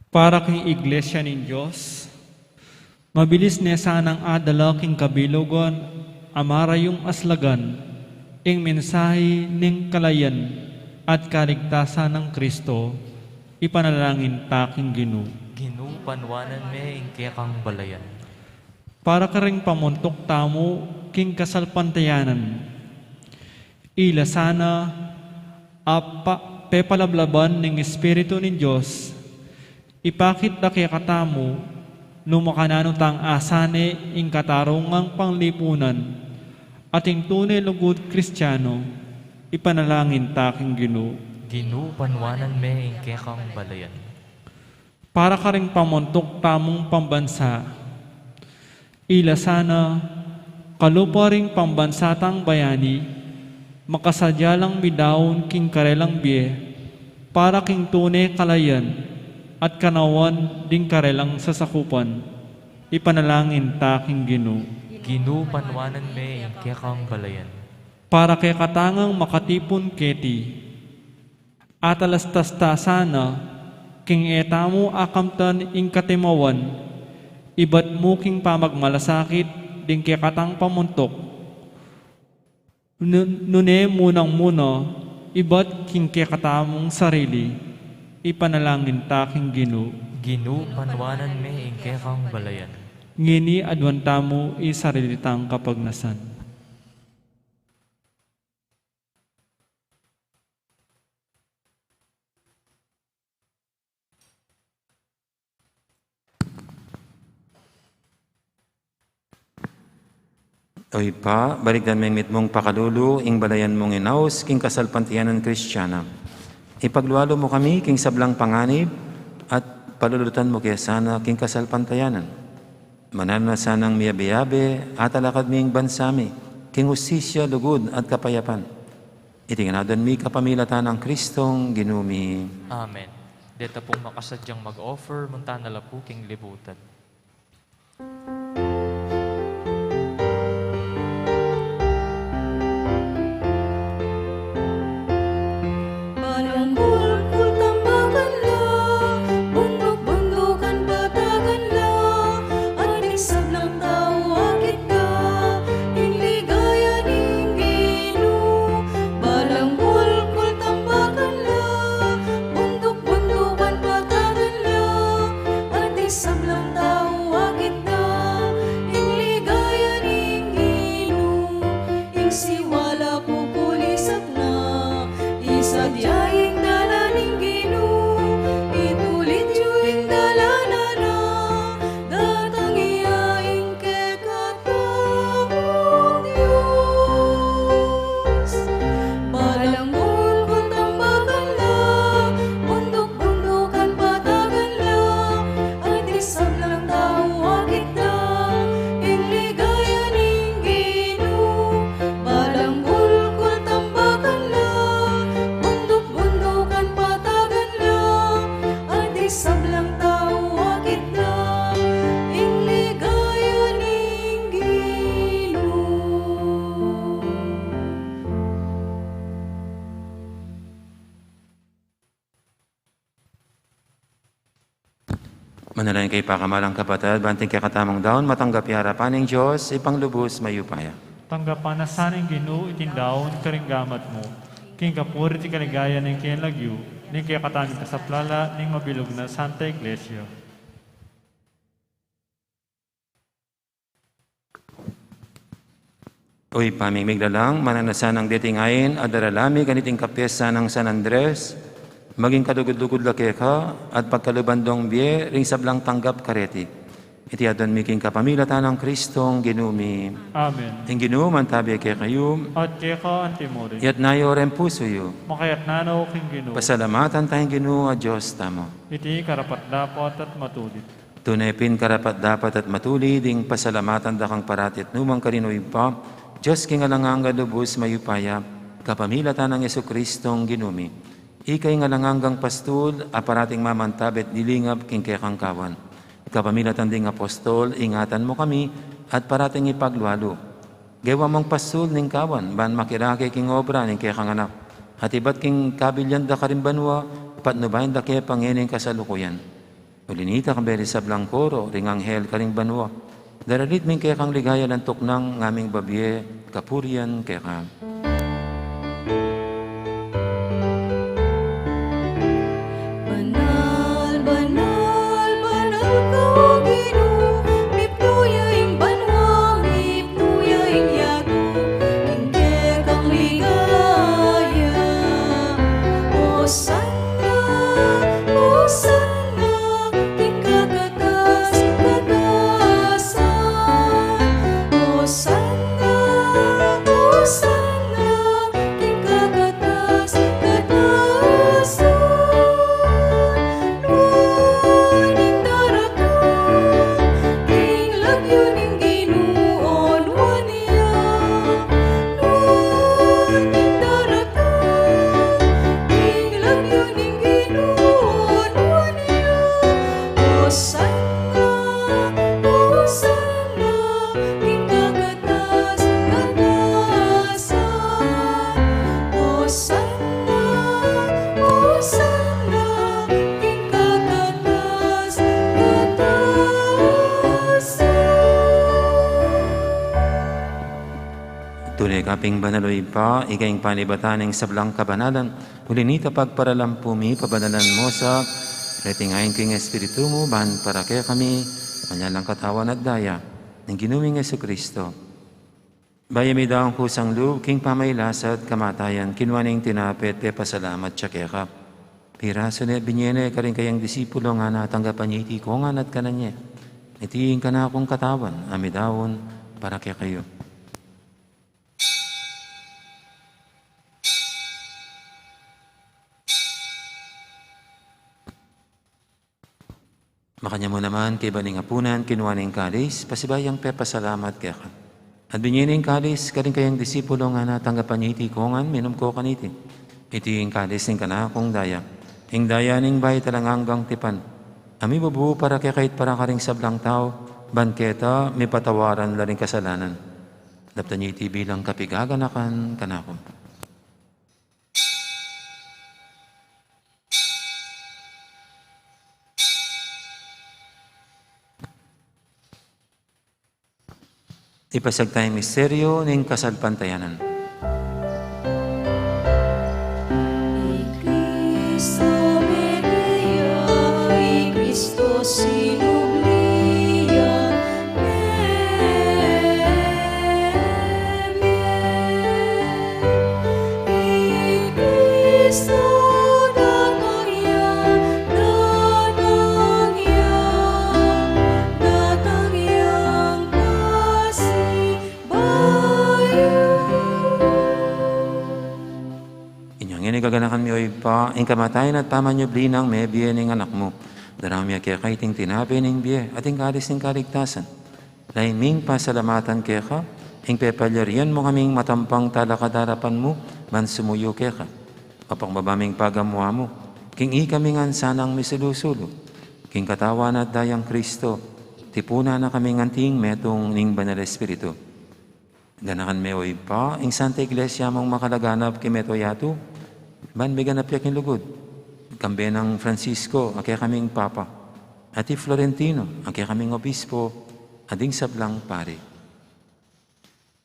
Para king Iglesia ning Dios, mabilis ne sanang adala king kabilugan a marayung aslagan ing mensahe ning kalayan at kaligtasan nang Kristo, ipanalangin ta king Ginu. Ginu, panwanan me ing kekang balayan. Para karing pamuntuk tamu king kasalpantayanan, ila sana a pa-, pepalablaban ning Espiritu ning Dios, ipakit da kekatamu nu makananu tang asane ing katarungang panglipunan at ing tune lugud Kristiano, ipanalangin ta king Ginu. Ginu, panwanan me ing kekang balayan. Para karing pamuntuk tamung pambansa, ila sana kalupa ring pambansa tang bayani, makasadya lang midaun king karelang bie, para king tune kalayan at kanawan ding karelang sasakupan, ipanalangin ta king Ginu. Ginu, panwanan me ing kekang balayan. Para kekatamung makatipun keti, atalastas ta sana king e tamu akamtan ing katimawan, ibat mu king pamagmalasakit ding kekatang pamuntuk. Nu-, nune munang-muna, ibat king kekatamung sarili, ipanalangin ta king Ginu. Ginu, panwanan me ing kekang balayan. Ngeni aduan tamu ing sarili tang kapagnasan. O Ibpa, balikdan meng mitmung pakalulu ing balayan mung inaus king kasalpantayanan Kristiana. Ipaglualu mu kami king sablang panganib at palulutan mu ke sana king kasalpantayanan. Mananu na sanang miyabe-yabe at alakad mi ing bansa mi king hustisya, lugud at kapayapan. Iti ngan aduan mi kapamilatan nang Kristong Ginu mi. Amen. Deta pung makasadyang mag-offer, munta na la pu king libutan. Balang bulkul tambakan la, bunduk-bundukan patagan la, ating sablang tau akit da, ing ligaya ning Ginu. Balang bulkul tambakan la, bunduk-bundukan patagan la, ating sablang Manalangin kayu, pakamalan kung kapatad, ban iting kekatamung daun matanggap ya arapan ning Dios, Ibpang lubus mayupaya. Tanggapan na sa ning Ginu iting daun karing gamat mu, king kapurian at kaligayan ning kayang lagyu, ning kekatamung kasaplalan ning mabilug nang Santa Iglesia. O Ibpa ming miglalang, mananu na sanang deting ain a darala mi kaniting kapiestan nang San Andres, maging kalugud-lugud la keka, at pagkaluban dong bie ring sablang tanggap kareti. Iti adwan mi king kapamilatan nang Kristong Ginu mi. Amen. Ing Ginu mantabe kekayu. At keka antimurin. Iyatas yu ring pusu yu. Makayatas no king Ginu. Pasalamatan taya ing Ginu a Dios tamu. Iti karapat-dapat at matulid. Tune pin karapat-dapat at matulid ing pasalamatan da kang parati at nukarin man karin, O Ibpa, Dios king alang angga, lubus mayupaya, kapamilatan nang Jesukristong Ginu mi. Ika ing alang anggang pastul a parating mamantabe at lilingap king kekang kawan. Kapamilatan ding apostol, ingatan mu kami at parating ipaglualu. Gewa mung pastul ning kawan, ban makirake king obra ning kekang anak. At ibat king kabilian da karing banua, patnubayan da ke pa ngening kasalukuyan. Uli nita, kayabe ring sablang koro ring anghel karing banua, daralit mi ing kekang ligaya, lantuknang ngaming babie kapurian keka. Banal, banal, banal ka, O Ginu, mipnu ya ing banua, mipnu ya ing yatu, king kekang ligaya. Hosanna, Hosanna, king kakatas-katasan. Hosanna, Hosanna, king kakatas-katasan. Nuan ing daratang king lagyu ning Ginu, o nuan ya. Nuan ing daratang king lagyu ning Ginu, o nuan ya. Hosanna, Hosanna, king kakatas-katasan. Hosanna, Hosanna, king kakatas-katasan. Tune ka pin banal, O Ibpa, ika ing panibatan ning sablang kabanalan. Uli nita, pagparalampu mi, pabanalan mu sa reting ain king Espiritu mu, ban para kekami manyalang katawan at daya ning Ginu ming Jesucristo. Bayu midaun kusang lub king pamagkasakit at kamatayan, kinua ne ing tinape at pepasalamat ya keka. Pirasu ne, binie ne karing kayang disipulo, ngana, tanggapan ye iti kongan at kanan ye. Iti ing kanakung katawan a midaun para kekayu. Makanyan mu naman, kaybat ning apunan, kinua ne ing kalis, pasibayu yang pepasalamat keka. At binie ne ing kalis karing kayang disipulo, ngana, tanggapan ye iti kongan, minum ko kaniti. Iti ing kalis ning kanakung daya, ing daya ning bayu at alang anggang tipan, a mibubu para kekayu at para karing sablang tau, ban keta mipatawaran la ring kasalanan. Daptan ye iti bilang kapaganakan kanaku. Ipasiag taya ing misteryu ning kasalpantayanan. I Kristo mebie ya, i Kristo sinubli ya, mebie. I Kristo datang ya, datang ya, datang yang pasibayu. Inya ngeni, kaganakan mi, O Ibpa, ing kamatayan at pamanyubli nang mebie ning Anak mu. Daraun mi keka iting tinape ning bie at ing kalis ning kaligtasan. Lalu ming pasalamatan keka ing pepalyarian mu kaming matampang talakad king arapan mu ban sumuyu keka. Mapakbaba ming pagamuan mu king ikami ngan sanang misulu-sulu king katawan at dayang Kristo, tipunan na kaming anting metung ning Banal Espiritu. Ganakan me, O Ibpa, ing Santa Iglesia mung makalaganap king mabilug a yatu, ban miganap ya king lugud, kambe nang Francisco a kekaming Papa, at i Florentino, a kekaming obispo, at ding sablang pari.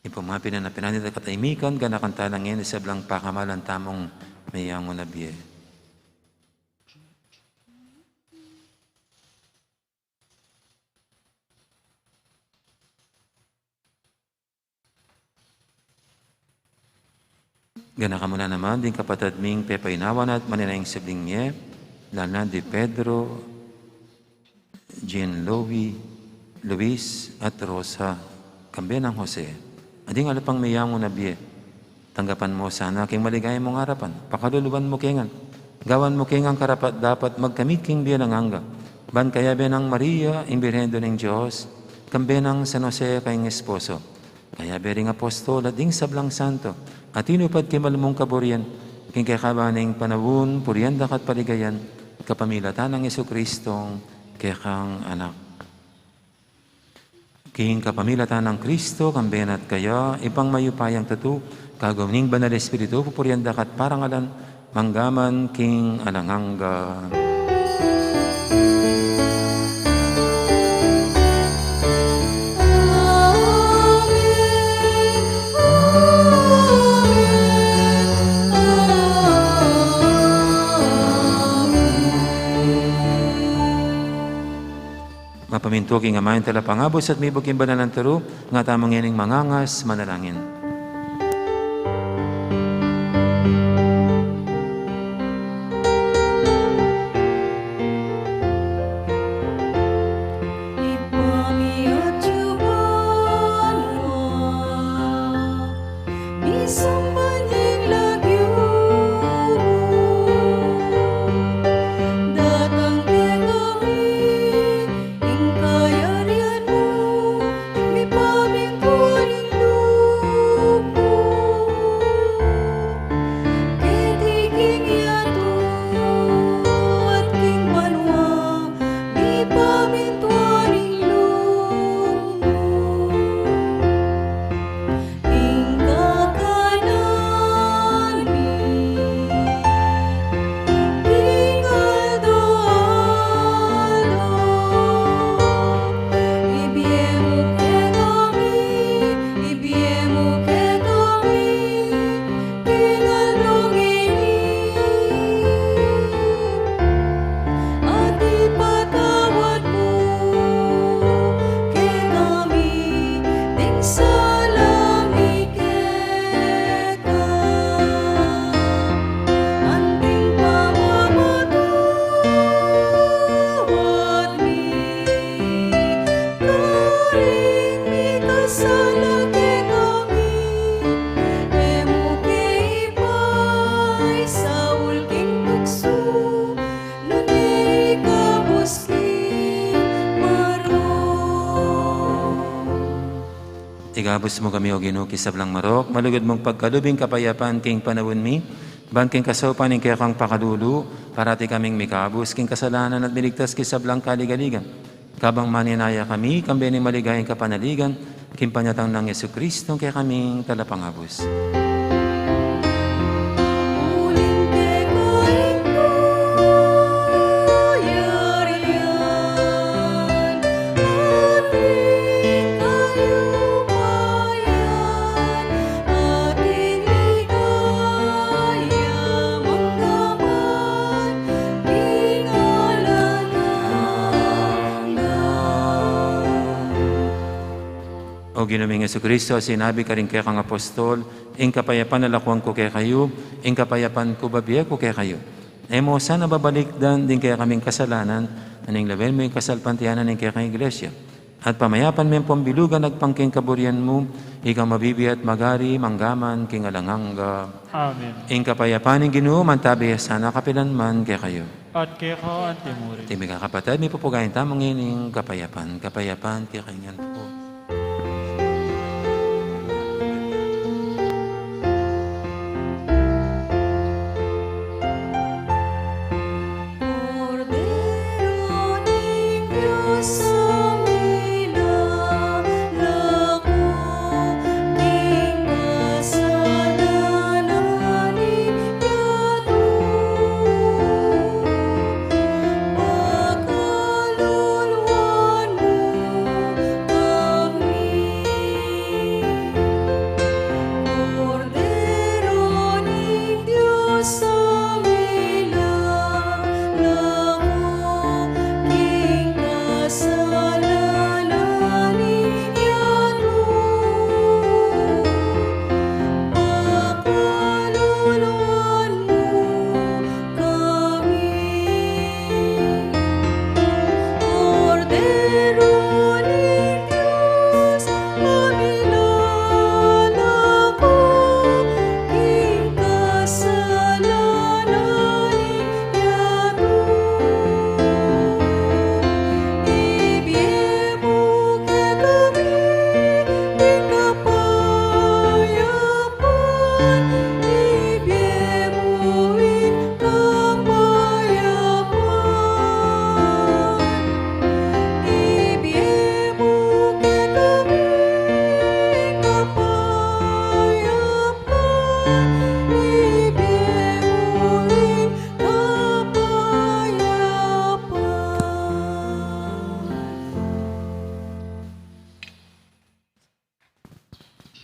Ipamapin na pin na ning katahimikan, ganakan tala ngeni ing sablang pakamalan tamung meyangu na bie. Ganakan mu na naman ding kapatad ming pepainawa na at manenaya ing sablang mie, lalu na di Pedro, Jean Louis, Luis, at Rosa, kambe nang Jose, at ding ala pang meyangu na bie. Tanggapan mu sana king maligaya mung arapan, pakaluluan mu ke ngan, gawan mu ke ngan karapat-dapat magkamit king bie alang angga, ban kayabe nang Maria, ing Birhen Indu ning Dios, kambe nang San Jose, kayang esposo, kayabe ring apostol at ding sablang santo a tinupad king mal mung kaburian, king kekaban ning panaun, purian da ka at paligayan, kapamilatan nang Jesucristong kekang Anak. King kapamilatan nang Kristo, kambe na at kaya, Ibpang mayupayang tutu, kagum ning Banal Espiritu, pupurian da ka at parangalan, mangga man king alang angga. Mapamintu king Ama ing Talapangabus at mibug king banal a turu, nga tamu ngening mangangas manalangin. Ibpa mi, atyu ka banua, misamban ya ing lagyu mu, datang kekami ing kayarian mu, mipamintuan ing lub mu keti king yatu at king banua. Mipamintuan ing lub mu king kakanan mi king aldo-aldo. Ibie mu kekami, ibie mu kekami king aldo ngeni, at ipatawad mu kekami ding sala mi keka, anting pamamatawad mi karing mikasala kekami, e mu ke ipaisaul king tuksu, nune ikabus king marok. Ikabus mu kami, O Ginu, king sablang marok, malugud mung pagkalub ing kapayapan king panaun mi, ban king kasaupan ning kekang pakalulu, parati kaming mikabus king kasalanan at miligtas king sablang kaligaligan. Kabang manenaya kami, kambe ning maligayang kapanaligan, king panyatang nang Jesucristo, kekaming Talapangabus. Uling keka ing kayarian, at ing kayupayan, at ing ligaya, mangga man king alang angga. O Ginu ming Jesucristo, sinabi karing kekang apostol, ing kapayapan lakuan ku kekayu, ing kapayapan ku babie ku kekayu. E mu sana babalikdan ding kekaming kasalanan, nune lawen mu ing kasalpantayanan ning kekang Iglesia. At pamayapan me ampong bilugan agpang king kaburian mu, ika mabibie at magari, mangga man king alang angga. Amen. Ing kapayapan ning Ginu, mantabi ya sana kapilan man kekayu. At keka antimurin. Iti mikakapatad, mipupugayan tamu ngening kapayapan. Kapayapan kekayu ngan pu. Kordero ning Dios, a milalaku king kasalanan ning yatu. Pakalu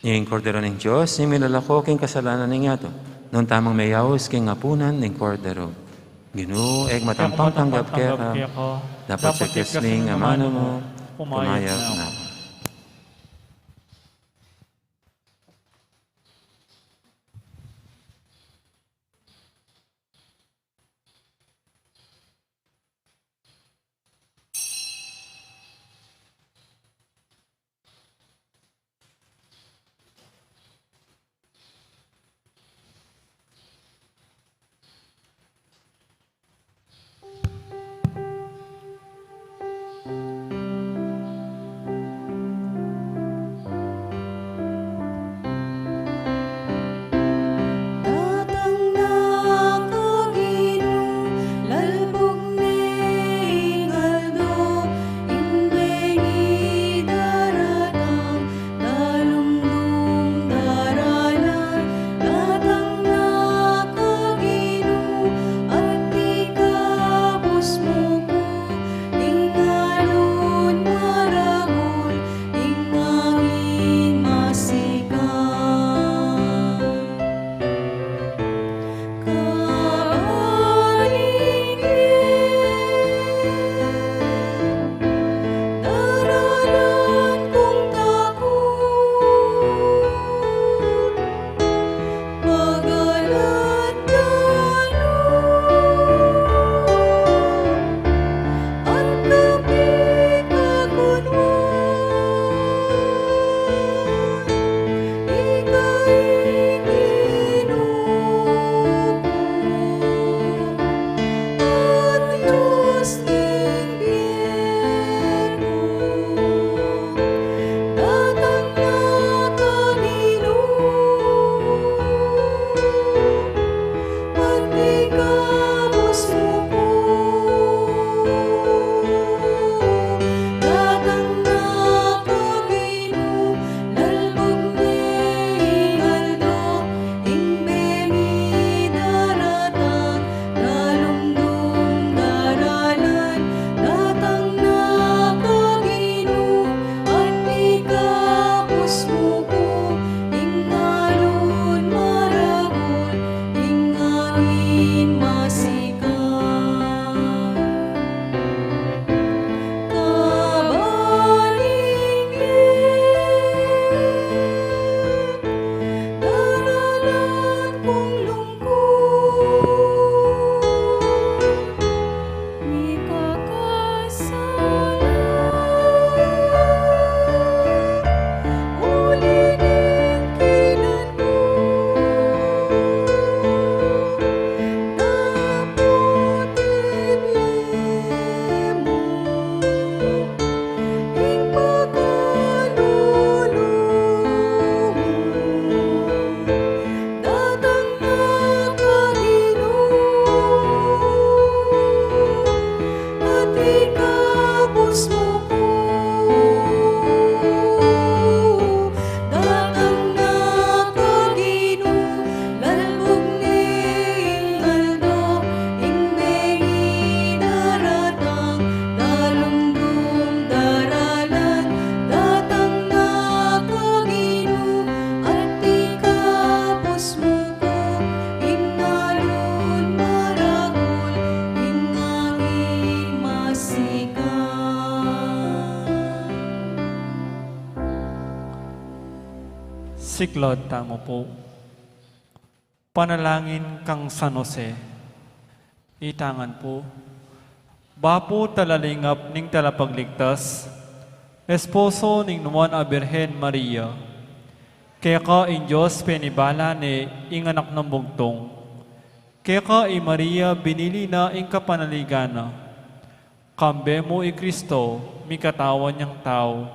Ing Kordero ning Dios, ing milalako king kasalanan ning yatu. Nuan tamung meyaus king apunan ning Kordero. Ginu, e ku matampang tanggap keka, dapot sekias ing amanu mu, kumayap na ku. Datang na ka Ginu, lalbug ne ing aldo, ing bengi daratang, dalumdum daralan. Datang na ka Ginu, at ikabus mu ku, ing alun maragul, ing angin masikan. Kabaling ke, daralan kung takut, pagalat dalu, at kapikakunwan, ika ing Ginu ku, at Dios ning bie ku. Datang na ka Ginu, at ikabus mu ku, datang na ka Ginu, lalbug ne ing aldo, ing bengi daratang, dalumdum daralan. Datang na ka Ginu, at ikabus mu ku, ing alun maragul, ing angin masikan. Kabaling ke, daralan kung lungkut, mikakasala, uli ning kinan mu, dapot ibie mu ing pakalulu mu. Datang na ka Ginu, at ikabus mu ku, datang na ka Ginu, lalbug ne ing aldo, ing bengi daratang, dalumdum daralan. Datang na ka Ginu, at ikabus mu ku, ing alun maragul, ing angin masikan. Siklaud tamu pu. Panalangin kang San Jose. Itangan pu. Bapu talalingap ning Talapagligtas, esposo ning Nuan a Birhen Maria, keka ing Dios penibala ne ing Anak nang bugtung. Keka i Maria binili na ing kapanaligan na. Kambe mu i Kristo, mikatawan yang tau.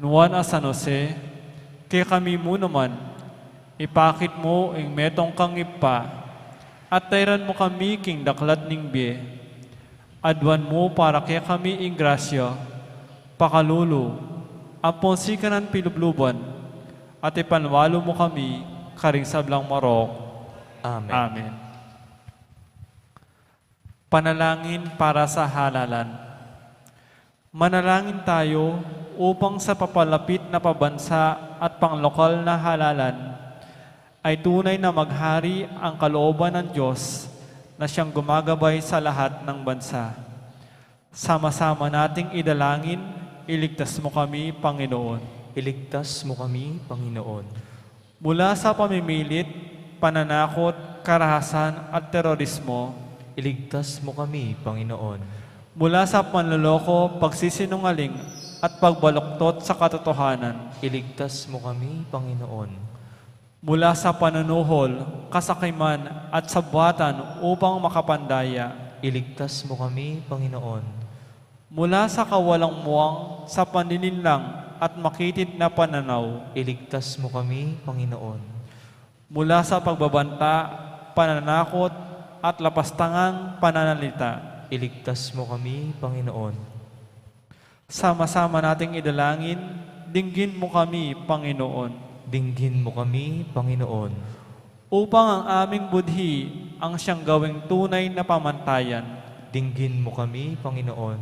Nuan a San Jose, kekami mu naman, ipakit mu ing metung kang Ibpa, at tairan mu kami king daklat ning bie. Aduan mu para kekami ing grasya, pakalulu, ampon sikanan pilubluban, at ipanwalu mu kami karing sablang marok. Amen. Amen. Panalangin para sa halalan. Manalangin tayo upang sa papalapit na pabansa at panglokal na halalan, ay tunay na maghari ang kalooban ng Diyos na siyang gumagabay sa lahat ng bansa. Sama-sama nating idalangin, iligtas mo kami, Panginoon. Iligtas mo kami, Panginoon. Mula sa pamimilit, pananakot, karahasan at terorismo. Iligtas mo kami, Panginoon. Mula sa panloloko, pagsisinungaling at pagbaluktot sa katotohanan. Iligtas mo kami, Panginoon. Mula sa panunuhol, kasakiman at sabwatan upang makapandaya. Iligtas mo kami, Panginoon. Mula sa kawalang muwang sa panininlang at makitid na pananaw. Iligtas mo kami, Panginoon. Mula sa pagbabanta, pananakot at lapastangang pananalita. Iligtas mo kami, Panginoon. Sama-sama nating idalangin, dinggin mo kami, Panginoon. Dinggin mo kami, Panginoon. Upang ang aming budhi ang siyang gawing tunay na pamantayan. Dinggin mo kami, Panginoon.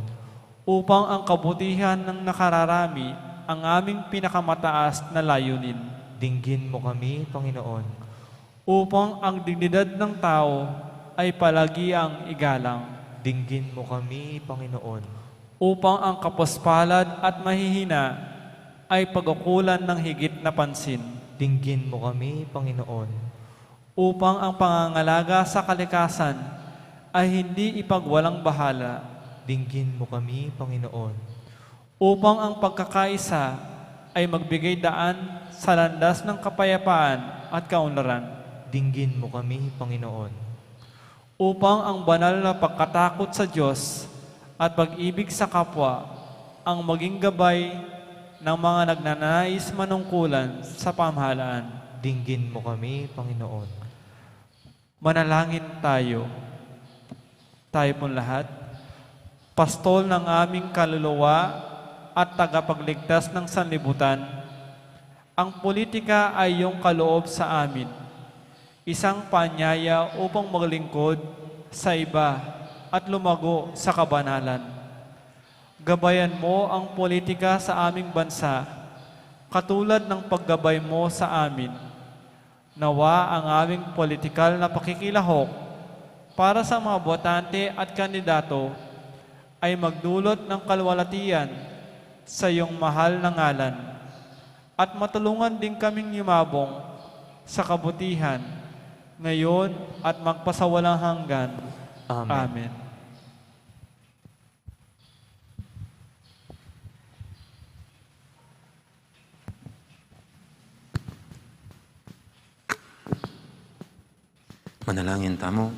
Upang ang kabutihan ng nakararami ang aming pinakamataas na layunin. Dinggin mo kami, Panginoon. Upang ang dignidad ng tao ay palagiang igalang. Dinggin mo kami, Panginoon. Upang ang kapuspalad at mahihina ay pag-ukulan ng higit na pansin. Dinggin mo kami, Panginoon. Upang ang pangangalaga sa kalikasan ay hindi ipagwalang bahala. Dinggin mo kami, Panginoon. Upang ang pagkakaisa ay magbigay daan sa landas ng kapayapaan at kaunlaran. Dinggin mo kami, Panginoon. Upang ang banal na pagkatakot sa Diyos at pag-ibig sa kapwa ang maging gabay ng mga nagnanais manungkulan sa pamahalaan. Dinggin mo kami, Panginoon. Manalangin tayo. Tayo pong lahat. Pastol ng aming kaluluwa at tagapagligtas ng sanlibutan, ang politika ay iyong kaloob sa amin. Isang panyaya upang maglingkod sa iba at lumago sa kabanalan. Gabayan mo ang politika sa aming bansa, katulad ng paggabay mo sa amin. Nawa ang aming politikal na pakikilahok para sa mga botante at kandidato ay magdulot ng kaluwalhatian sa iyong mahal na ngalan, at matulungan din kaming yumabong sa kabutihan ngayon at magpasawalang hanggan. Amen. Amen. Manalangin tamu.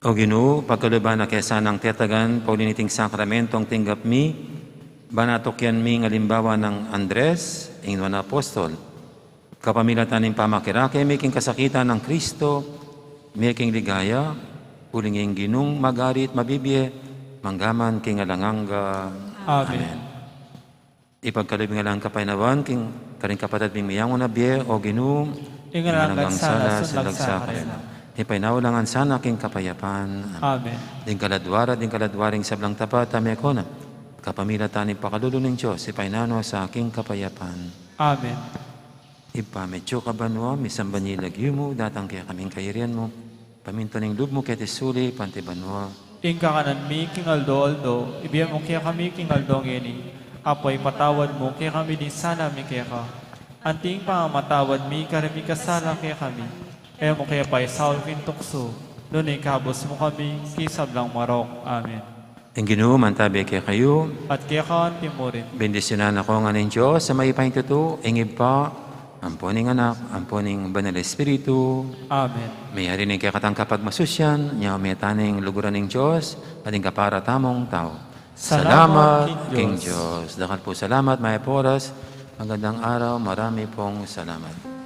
O Ginu, pagkaluban na ke sanang tetagan pauli niting sakramentong tinggap mi, ban atukyan mi ing alimbawa nang Andres, ing nuan a apostol. Kapamilatan ning pamakirake mi king kasakitan nang Kristo, mi king ligaya, uling ing Ginung magari at mabibie, manggaman king alang angga. Amen. Amen. Ipagkalub ing alang kapaynawan king karing kapatad ming miyangu na bie, O Ginu, ing alang anggang sala, sunlag sa kanila. Ipaynawa la ngan sana king kapayapan. Amen. Ding kaladua ra, ding kaladua ring sablang tapat a mekona, kapamilatan ning pakalulu ning Dios, ipaynawa na sa king kapayapan. Amen. Ibpa mi atsu ka banua, misamban ya ing lagyu mu, datang kekami ing kayarian mu, pamintuan ing lub mu keti sulip anti banua. Ing kakanan mi king aldo-aldo, ibie mu kekami king aldo ngeni, at ipatawad mu kekami ding sala mi keka, anti ing pamamatawad mi karing mikasala kekami. E mu ke paisaul king tuksu, nune ikabus mu kami king sablang marok. Amen. Ing Ginu mantabe kekayu. At keka anti murin. Bendisyunan na kayu ngan ning Dios a mayupayang tutu, ing Ibpa, ampo ning Anak, ampo ning Banal a Espiritu. Amen. Meyari ne ing kekatang kapagmasusian, nya meta ne ing luguran ning Dios, at ing kapara tamung tau. Salamat king Dios. Dakal pung salamat, mayap a oras, magandang araw, marami pong salamat.